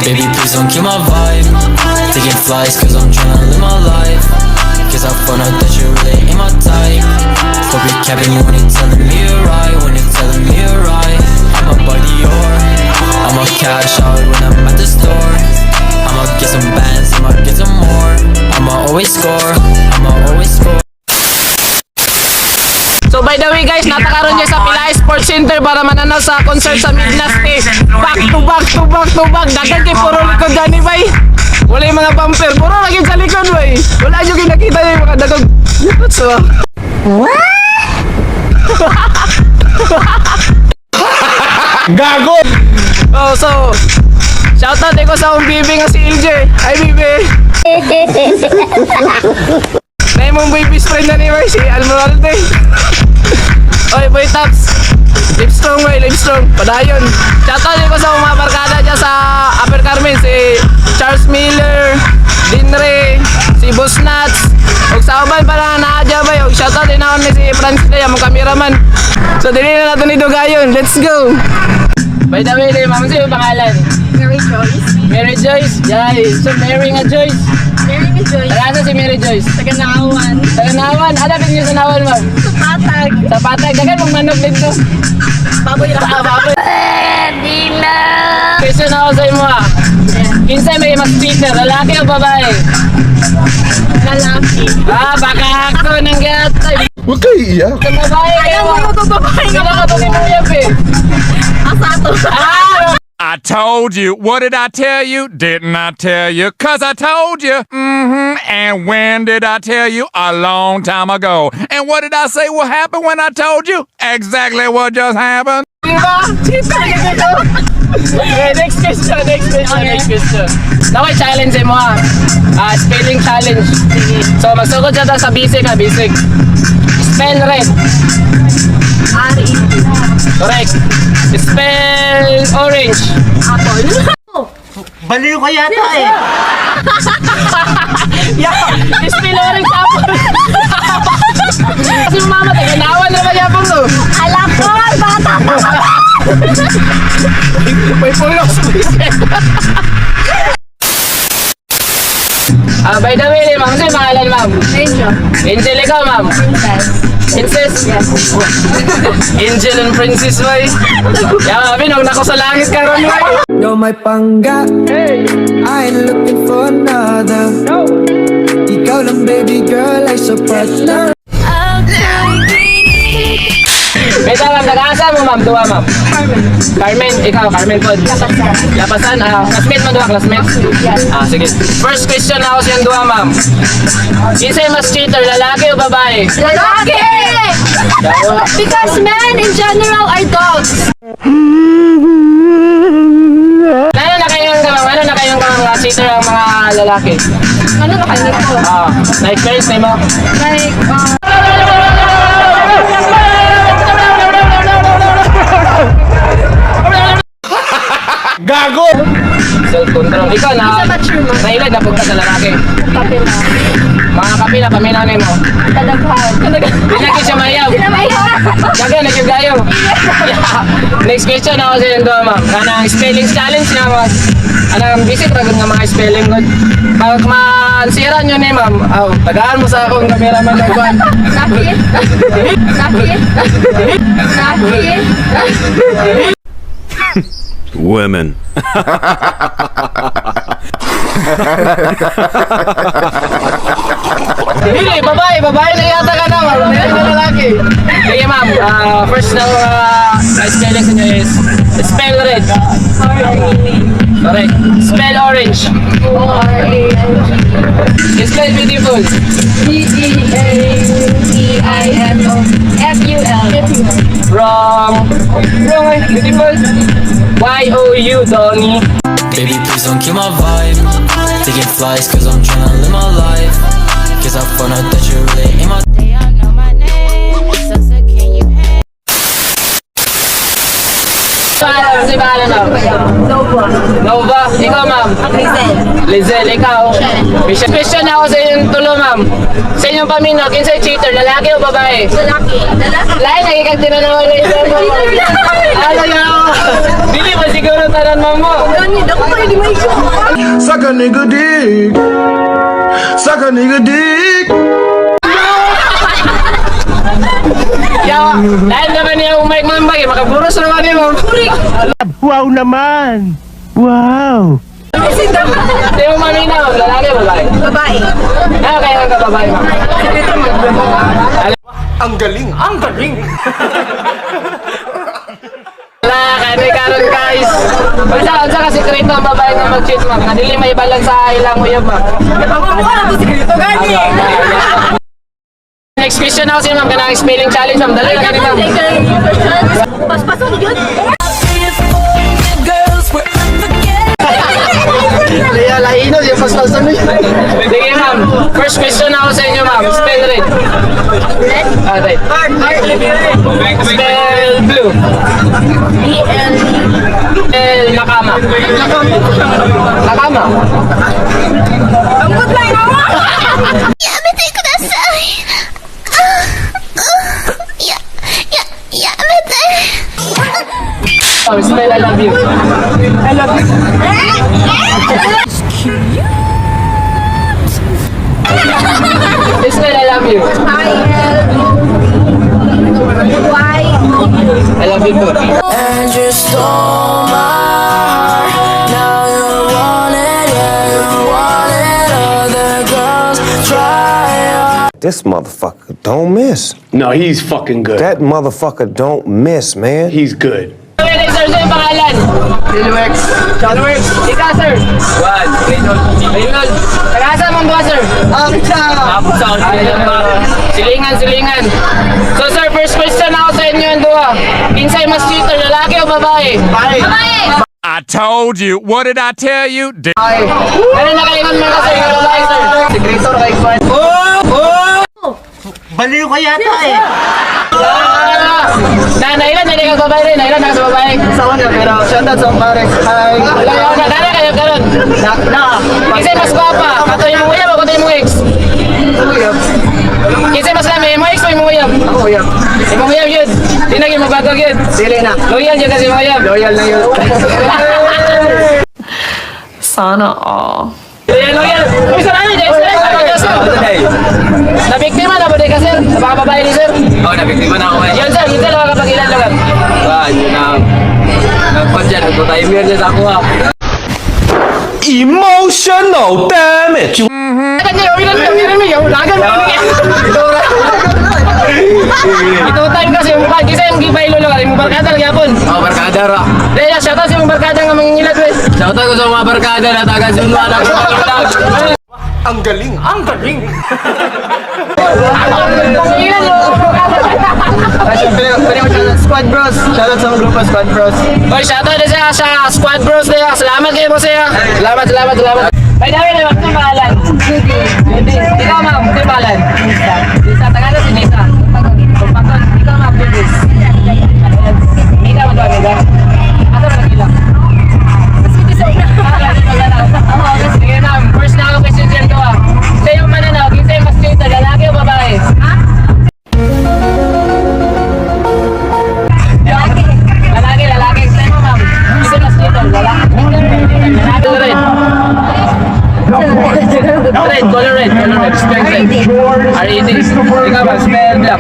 Baby, please don't kill my vibe. Taking flights 'cause I'm tryna live my life. 'Cause I found out that you really ain't my type. Hope you're capping when you're telling me you're right. When you're telling me you're right. I'ma buy Dior. I'ma cash out when I'm at the store. I'ma get some bands, I'ma get some more. I'ma always score, I'ma always score. So by the way guys, naa ta karon diri sa Pelaez Sports Center para mananaw sa concert sa Midnasty. Back to back to back to back. Daghan kay puro likod gani bay. Wala yung mga bumper. Puro lagi sa likod bay. Wala yung kinakita yung mga dagog. So, What? Gago! Oh, so shoutout ko sa akong bibi nga si LJ. Hi, bibi. Na imong boy best friend na ni bay, si Almoralde. Oy, boy Tops. Live strong, boy, live strong. Padayon. Shoutout ko sa mga barkada dyan sa Upper Carmen, si Charles Miller, Dinre, si Boss Nuts. Ug sa uban pa lang naa dyan bay. Ug shoutout din ako ni si Francis Lea, mong cameraman. So dili na nato ni dugayon. Let's go. By the way, ma'am, sino yung pangalan? Mary Joyce. Mary Joyce. Yay. So Mary nga Joyce. Mary Joyce. Taga asa si Mary Joyce? Taga Naawan. Taga Naawan. Ala niyo sa Naawan, ma'am? Sa Patag. Sa Patag. Daghan mong manok dito. Baboy lang. Ah, baboy. Question ako sa imo ah. Kinsa may mas cheater, lalaki o babae? Lalaki. Ah, baka ako nang gatay. Huwag kayo iiyak. Sa babae kayo. Ayaw mo to babae Sino nga. ka to ni Muyab eh? Asa to? Ah! I told you. What did I tell you? Didn't I tell you? 'Cause I told you. And when did I tell you? A long time ago. And what did I say will happen when I told you? Exactly what just happened. Diba? Cheater ka to. Okay, next question, next question, next question. Naway challenge mo ah. Ah, spelling challenge. So magsugod siya ta sa basic ah, basic. Spell red. R-E-D. Correct. Spell orange. Apple. Baliw ka yata eh. Yeah, spell orange apple. Kasi mama, taga Naawan na ba yapon to? Alam ko, bata pa. May pulos. Ah, by the way, ma'am, sino yung pangalan, ma'am? Angel. Angel, ikaw, ma'am. Princess. Princess? Yes. Angel and Princess, boy. Yeah, binog na ko sa langit karon, boy. You're my pangga. Hey! I ain't looking for another. No! Ikaw lang, baby girl, ay sapat na. Wait lang, ma'am. Taga-asa mo, ma'am? Duwa, ma'am. Carmen. Carmen, ikaw, Carmen po. Lapasan. Lapasan, ah, classmate mo duwa, classmate? Yes. Ah, sige. First question na ako siyang duwa, ma'am. Kinsa mas cheater, lalaki o babae? Lalaki! Yawa. Because men in general are dogs. Ano na kayong ka, ma'am? Ano na kayong mga cheater ang mga lalaki? Ano na kayo ko? Ah, na-experience na mo? Like, Gago! Self-control. Ikaw na, Isa mature man. nailad na pagka sa lalaki. Kape na. Mga kapila, paminaw na mo. Kadaghan. Kadaghan. Pinagi siya mayaw. Sinamayaw. Dagan, nagyugayo. Yeah. Next question ako sa inyo, ma'am. Kanang spelling challenge na, ma'am. Anang visit ra gud nga mga spelling gud. Pag mansira nyo ni ma'am, aw, tagaan mo sa akong cameraman ng kwan. Naki. Naki. Naki. Women. Hindi, babae, babae na yata ka na, ma'am. Hindi na lalaki. Sige, ma'am. Ah, first na spelling sa inyo is spell red. Correct. Spell orange. O-R-A-N-G. Spell beautiful. B-E-A-T-I-M-O. F-U-L. Wrong. Wrong eh. Beautiful. Y-O-U, Donnie. Baby, please don't kill my vibe. Taking flights 'cause I'm tryna live my life. 'Cause I found out that you really ain't my They all know my name. So can you hang? Pangalan, si pangalan, ma'am? Nova. Nova. Ikaw, ma'am? Lizelle. Lizelle, ikaw? Michelle. Question ako sa inyong tulo, ma'am. Sa inyong paminaw, kinsay cheater, lalaki o babae? Lalaki. Lalaki. Lain, nagigag tinanaw na isa mo. Cheater lang. Ano na ako? Dili ba si Siguro tanan ma'am mo. Gani, dako kayo di may issue. Suck a nigga dick. Suck a nigga dick. Yawa, dahil naman niya umay ma'am ba, makaburos naman niya ma'am. Wow naman! Wow! Di mo mamina ma'am, lalaki o babae? Babae. Ah, kaya ka babae ma'am. Ang galing. Ang galing. Wala, kaya karon guys. Unsa unsa ka sekreto ang babae nga mag-cheat ma'am? Nga dili may balance sa ilang uyab ma'am. Mukha na to sekreto gani. Next question ako sa ma'am kanang spelling challenge ma'am. Dali lang kani ma'am. Paspasok yun. Sige ma'am. First question ako sa inyo ma'am. Spell red. Red? Ah, red. Spell blue. B-L. Spell nakama. Nakama. Ang good lang ako. やめてください。や、や、やめて。 Oh, spell I love you. I love you. Spell I love you. I-L. Y. I love you too. And you stole my heart. Now you want it, yeah, you want it. Other girls try. This motherfucker don't miss. No, he's fucking good. That motherfucker don't miss, man. He's good. Wait, sir, sir, yung pangalan? Silwex. Silwex. Ikaw, sir. Juan. Reynold. Reynold. Taga-asa mong buha, sir? Apsa. Apsa. Silingan, silingan. So, sir, first question ako sa inyo ang duha. Kinsay mas cheater, lalaki o babae? Babae. I told you. What did I tell you? Did Ano nakalingon mo ka, sir? Yung babae, sir? Secretor kay Kwan. Baliw ka yata eh! Ah! Na, nailan, nailan ka babae rin. Nailan ka sa babae. Sa na, pero shoutout sa pare. Hi! Wala yun. Na, na, kayo, karon. Na, na! Kinsay mas gwapa? Kato yung uyab o kato yung ex? Uyab. Kinsay mas lami, imong ex o imong uyab? Ako uyab. Imong uyab yun. Di na gyud mabagog yun. Dili na. Loyal yun kasi imong uyab. Loyal na yun. Sana all. Loyal, loyal. Uy, sir, ano, sir, sir, nabiktima na ba di ka, sir? Sa mga babae ni sir? Oh, nabiktima na ako eh. Yun, sir, yun, sir, nakakapagilan lang. Ah, yun na. Nagpad siya, nagpo-timer siya sa ako ah. Emotional damage. Kanya, uwi lang, uwi lang, uwi lang, Ito time kasi yung mukha, kasi yung gibaylo lang, yung barkada lang yapon. Oh, barkada ra. Dahil, shoutout sa imong barkada nga mangingilag, wes. Shoutout ko sa mga barkada na taga Zuluan ako sa mga. Ang galing. Ang galing. Mangingilag, oh, barkada. Pwede mo shoutout Squad Bros. Shoutout sa mga grupo Squad Bros. Oy, shoutout na siya sa Squad Bros na. Salamat kayo po siya. Salamat, salamat, salamat. By the way, ma'am, ano yung pangalan? Judy. Judy. Ikaw, ma'am, ano yung pangalan? Lisa. Lisa, Tagalog si Lisa. Tumpakon. Ikaw, ma'am, Judy. Mika, ma'am, Mika. Asa ba nagila? Sige, ma'am. First na ako question dyan ko, ah. Sa iyong mananaw, kinsa yung mas cheater, lalaki o babae? Lalaki. Lalaki, lalaki. Sa'yo mo, ma'am. Kinsa mas cheater, lalaki. Lalaki, red. Red, color red, color red. Spell red. R-E-D. Ikaw ba, spell black.